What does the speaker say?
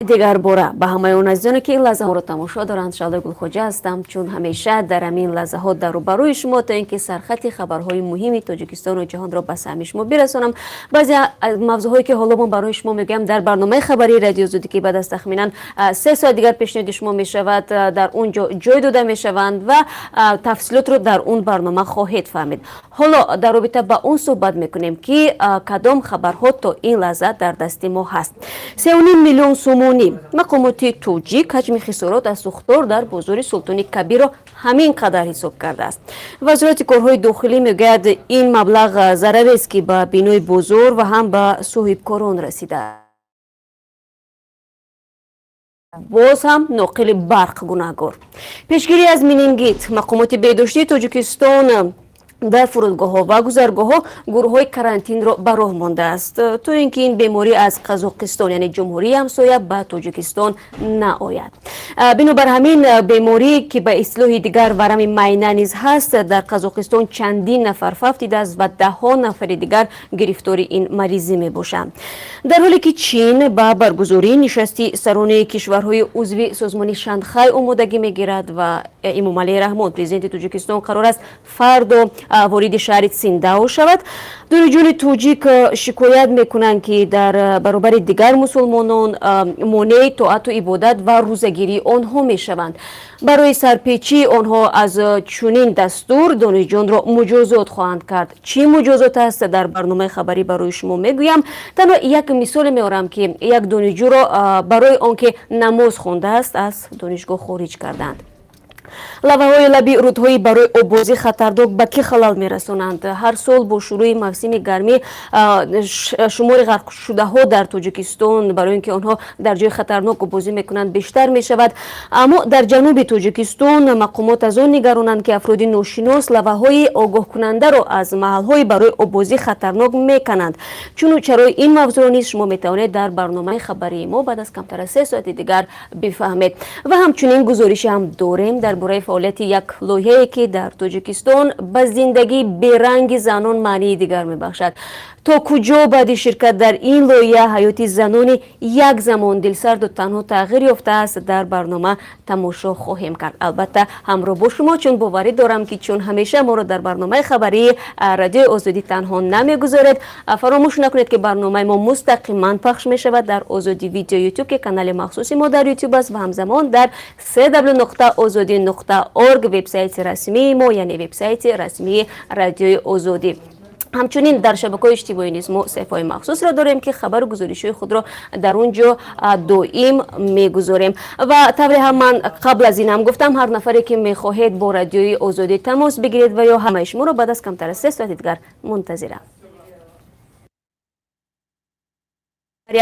Дигар бора ба ҳамаи он азизоне, ки ин лаҳзаҳоро тамошо доранд, Шаҳлои Гулхоҷа ҳастам. Чун ҳамеша дар ҳамин лаҳзаҳо дар рӯбарӯи шумо, то ин ки сархати хабарҳои муҳими Тоҷикистону ҷаҳонро ба самъи шумо бирасонам. Баъзе мавзӯъҳое, ки ҳоло мо барои шумо мегӯям, дар барномаи хабарии Радиои Озодӣ, ки баъд аз тахминан 3 соат дигар пешниҳоди шумо мешавад, дар он ҷо ҷой дода мешаванд ва тафсилотро дар он барнома хоҳед фаҳмид. Ҳоло дар робита ба он суҳбат мекунем, ки кадом хабарҳо то ин лаҳза дар дасти мо ҳаст. 3,5 миллион сомонӣ: мақомоти тоҷик ҳаҷми хисорот аз сӯхтор дар бозори Султони Кабирро ҳамин қадар ҳисоб кардааст. Вазорати корҳои дохилӣ мегӯяд, ин маблағ зарарест, ки ба бинои бозор ва ҳам ба соҳибкорон расидааст. Боз ҳам ноқили барқ гунаҳгор. Пешгирӣ аз менингит: мақомоти беҳдоштии Тоҷикистон дар фурудгоҳҳо ва гузаргоҳҳо гурӯҳҳои карантинро ба роҳ мондааст, то ин ки ин беморӣ аз Қазоқистон, яъне ҷумҳурии ҳамсоя, ба Тоҷикистон наояд. Бинобар ҳамин беморӣ, ки ба истилоҳи дигар варами майна низ ҳаст, дар Қазоқистон чандин нафар фавтидааст ва даҳҳо нафари дигар гирифтори ин маризӣ мебошанд. Дар ҳоле ки Чин ба баргузории нишасти сарони кишварҳои узви созмони Шанхай омодагӣ мегирад ва Эмомалӣ Раҳмон, президенти Тоҷикистон, қарор аст фардо вориди шаҳри Циндао шавад, донишҷӯёни тоҷик шикоят мекунанд, ки дар баробари дигар мусулмонон монеи тоату ибодат ва рӯзагирии онҳо мешаванд. Барои сарпечии онҳо аз чунин дастур донишҷӯёнро муҷозот хоҳанд кард. Чӣ муҷозот аст, дар барномаи хабарӣ барои шумо мегӯям. Танҳо як мисоле меорам, ки як донишҷӯро барои он ки намоз хондааст, аз донишгоҳ хориҷ карданд. Лаваҳои лаби рӯдҳои барои оббозӣ хатарнок ба кӣ халал мерасонанд? Ҳар сол бо шурӯи мавсими гармӣ шумори ғарқшудаҳо дар Тоҷикистон, барои ин ки онҳо дар ҷои хатарнок оббозӣ мекунанд, бештар мешавад. Аммо дар ҷануби Тоҷикистон мақомот аз он нигаронанд, ки афроди ношинос лаваҳои огоҳкунандаро аз маҳалҳои барои оббозӣ хатарнок мекананд. Чуну чарои ин мавзӯъро низ шумо метавонед дар барномаи хабарии мо баъд аз камтар аз 3 соати дигар бифаҳмед. Ва ҳамчунин гузорише ҳам дорем дар бораи фаъолияти як лоиҳае, ки дар Тоҷикистон ба зиндагии беранги занон маънии дигар мебахшад. То куҷо баъди ширкат дар ин лоиҳа ҳаёти занони як замон дилсарду танҳо тағйир ёфтааст, дар барнома тамошо хоҳем кард. Албатта, ҳамроҳ бо шумо, чун боварӣ дорам, ки чун ҳамеша моро дар барномаи хабарии Радиои Озодӣ танҳо намегузоред. Фаромӯш накунед, ки барномаи мо мустақиман пахш мешавад дар Озодӣ Видео Ютуб, ки канали махсуси мо дар Ютуб аст, ва ҳамзамон дар cw.ozodi.org, вебсайти расмии мо, яъне вебсайти расмии Радиои Озодӣ. Ҳамчунин дар шабакаҳои иҷтимоӣ низ мо саҳифаҳои махсусро дорем, ки хабару гузоришҳои худро дар он ҷо доим мегузорем. Ва тавре ҳам ман қабл аз ин ҳам гуфтам, ҳар нафаре, ки мехоҳед бо Радиои Озодӣ тамос бигиред, ва ё ҳамаи шуморо баъд аз камтар аз 3 соати дигар мунтазирам.